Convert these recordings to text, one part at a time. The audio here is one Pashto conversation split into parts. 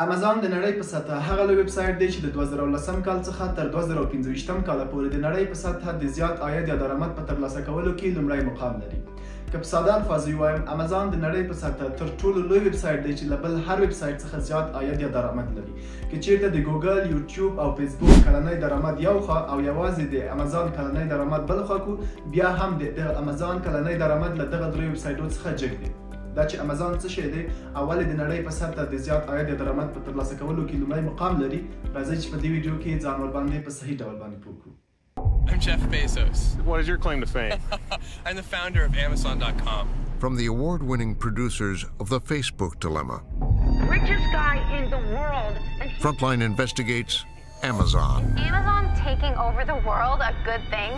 امازون د نړۍ په سطح هغه لوی ویب سایټ دی چې د 2010 کال څخه تر 2025 کال پورې د نړۍ په سطح د زیات عاید یا درآمد په ترلاسه کولو کې لومړی مقام لري. که په ساده الفاظو ووایم، امازون د نړۍ په سطح تر ټولو لوی ویب سایټ دی چې له بل هر ویب سایټ څخه زیات عاید یا درآمد لري. که چیرته د ګوګل، یوټیوب او فیسبوک کلنی درآمد یو خوا او یوازې د امازون کلنی درآمد بل خوا کو، بیا هم د امازون کلنی درآمد له دغه درې ویب سایټو څخه جګ دی. دا چې امازون څه شی دی او ولې د نړۍ په سطح د زیات عاید یا درآمد په ترلاسه کولو کې لومړی مقام لري، راځئ چې په دې ویډیو کې ځان ورباندې په صحیح ډول باندې پوه کړو. I'm Jeff Bezos. What is your claim to fame? I'm the founder of Amazon.com. From the award-winning producers of The Facebook Dilemma. Richest guy in the world. And Frontline investigates Amazon. Is Amazon taking over the world a good thing?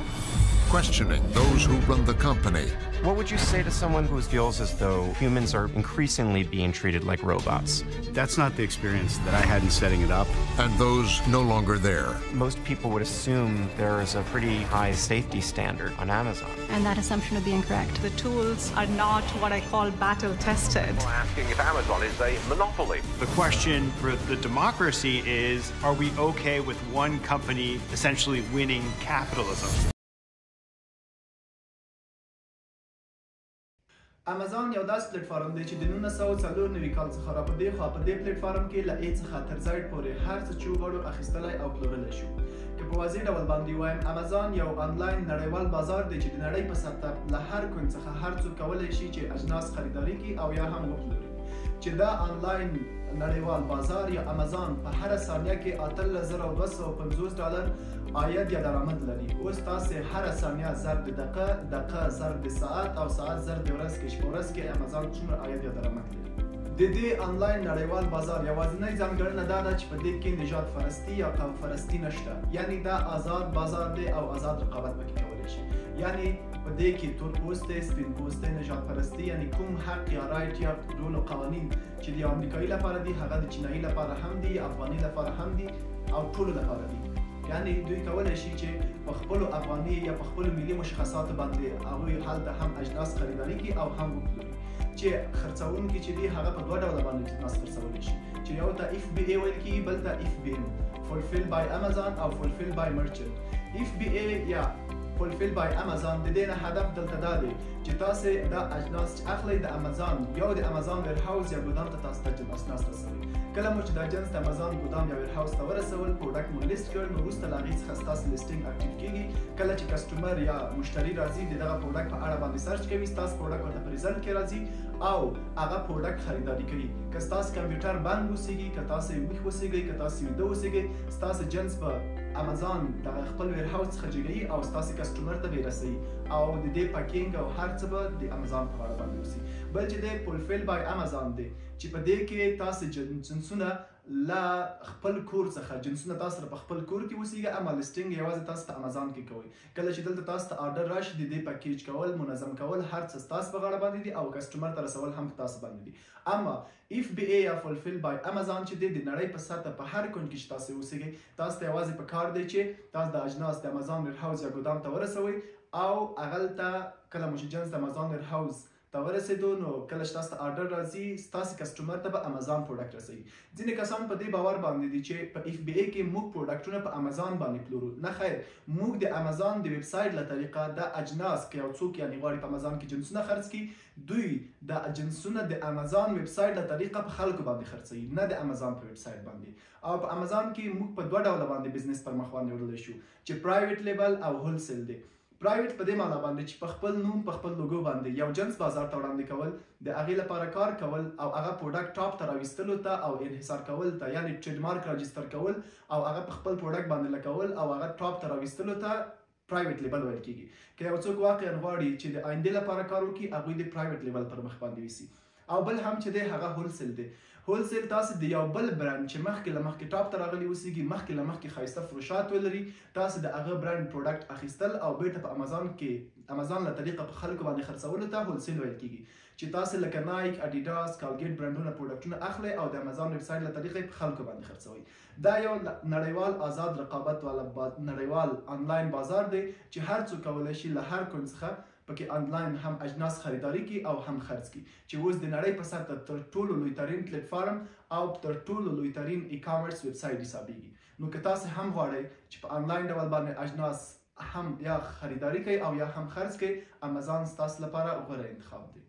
Questioning those who run the company. What would you say to someone who feels as though humans are increasingly being treated like robots? That's not the experience that I had in setting it up. And those no longer there. Most people would assume there is a pretty high safety standard on Amazon. And that assumption would be incorrect. The tools are not what I call battle tested. People asking if Amazon is a monopoly. The question for the democracy is, are we okay with one company essentially winning capitalism? امازون یو داسې پلیټفارم دی چې د 1994 کال څخه را په دې خوا په دې پلیټفارم کې له A څخه تر Z پورې هر څه چې وغواړو اخیستلی او پلورلی شو. که په واضح ډول باندې وایم، امازون یو آنلاین نړیوال بازار دی چې د نړۍ په سطح له هر کونج څخه هر څوک کولی شي چې اجناس خریداري کړي او یا هم وپلوري. چې دا آنلاین نړیوال بازار یا امازون په هره ثانیه کې $18,250 عاید یا درآمد لري. اوس تاسې هره ثانیه ضرب د دقیقه، دقیقه ضرب د ساعت او ساعت ضرب د ورځ کې، چې په ورځ کې امازون څومره عاید یا درآمد لري. د دې آنلاین نړیوال بازار یوازینۍ ځانګړنه دا ده چې په دې کې نژاد پرستی یا قوم پرستی نشته، یعنی دا آزاد بازار دی او آزاد رقابت پکې کولی شي. یعنی په دې کې تور پوستی، سپین پوستی، نژاد پرستی، یعنی کوم حق یا right یا ټولو قوانین چې د امریکایي لپاره دي هغه د چینایي لپاره هم دي، افغاني لپاره هم دي او ټولو لپاره دي. یعنی دوی کولی شي چې په خپلو افغاني یا په خپلو ملي مشخصاتو باندې هغوی هلته هم اجناس خریداري کړي او هم وپلوري. چې خرڅوونکي چې دي هغه په دوه ډوله باندې اجناس خرڅولی شي، چې یو ته اف بي ای ویل کېږي، بل ته اف بي ام، فولفیل بای امازون او فولفیل بای مرچنټ. اف بي ای یا فولفیل بای امازون د دې نه هدف دلته دا دی چې تاسې دا اجناس چې اخلئ د امازون یو د امازون warehouse یا ګودام ته تاسو ته اجناس رسوي. کله مو چې دا جنس د امازون ګودام یا warehouse ته ورسول، product مو لیست کړ، نو وروسته له هغې څخه ستاسو listing active کېږي. کله چې customer یا مشتري راځي د دغه product په اړه باندې search کوي، ستاسو product ورته په result کې راځي او هغه product خریداري کوي. که ستاسو کمپیوټر بند اوسېږي، که تاسو ویښ اوسېږئ، که تاسو ویده اوسېږئ، ستاسو جنس به امازون دغه خپل warehouse څخه جګوي او ستاسو customer ته به یې رسوي او د دې packing او هر څه به د امازون په غاړه باندې اوسي. بل چې دی fulfill by Amazon دی چې په دې کې تاسو جنسونه له خپل کور څخه، جنسونه تاسو سره په خپل کور کې اوسېږي، اما listing یوازې تاسو ته امازون کې کوئ. کله چې دلته تاسو ته order راشي، د دې package کول، منظم کول، هر څه ستاسو په غاړه باندې دي او customer ته رسول هم په تاسو باندې دي. اما اف بي ای یا fulfill by Amazon چې دی د نړۍ په سطح په هر کونج کې چې تاسو اوسېږئ، تاسو ته یوازې په کار دی چې تاسو د اجناس د امازون warehouse یا ګودام ته ورسوئ او هغلته کله مو چې جنس د امازون warehouse ته ورسېدو، نو کله چې تاسو ته order راځي، ستاسو customer ته به امازون product رسوي. ځینې کسان په دې باور باندې دي چې په اف بي ای کې موږ product ونه په امازون باندې پلورو. نه خیر، موږ د امازون د ویب سایټ له طریقه د اجناس که یو څوک یعنی غواړي په امازون کې جنسونه خرڅ کړي، دوی د جنسونه د امازون ویب سایټ له طریقه په خلکو باندې خرڅوي، نه د امازون په ویب سایټ باندې. او په امازون کې موږ په دوه ډوله باندې business پر مخ باندې وړلی شو، چې private label او wholesale دی. private په دې معنا باندې چې په خپل نوم، په خپل لوګو باندې یو جنس بازار ته وړاندې کول، د هغې لپاره کار کول او هغه product top ته راویستلو ته او انحصار کول ته، یعنی trademark register کول او هغه په خپل product باندې لکول او هغه top ته راویستلو ته private label ویل کېږي. که یو څوک واقعا غواړي چې د آیندې لپاره کار وکړي، هغوی د private label پر مخ باندې ویسي. او بل هم چې دی هغه wholesale دی. wholesale تاسو د یو بل برند چې مخکې له مخکې top ته راغلي اوسېږي، مخکې له مخکې ښایسته فروشات ولري، تاسو د هغه برند product اخیستل او بیرته په امازون کې امازون له طریقه په خلکو باندې خرڅولو ته wholesale ویل کېږي. چې تاسو لکه نایک، اډیډاس، کالګیټ برندونه product ونه اخلئ او د امازون ویب سایټ له طریقه په خلکو باندې خرڅوئ. دا یو نړیوال آزاد رقابت والا نړیوال آنلاین بازار دی چې هر څوک کولی شي له هر کونج څخه پکې انلاین هم اجناس خریداري کړي او هم خرڅ کړي، چې اوس د نړۍ په سطح تر ټولو لوی ترین پلیټفارم او تر ټولو لوی ترین ای کامرس ویب سایټ حسابیږي. نو که تاسو هم غواړئ چې په انلاین ډول باندې اجناس هم یا خریداري کوي او یا هم خرڅ کوي، امازون ستاسو لپاره غوره انتخاب دی.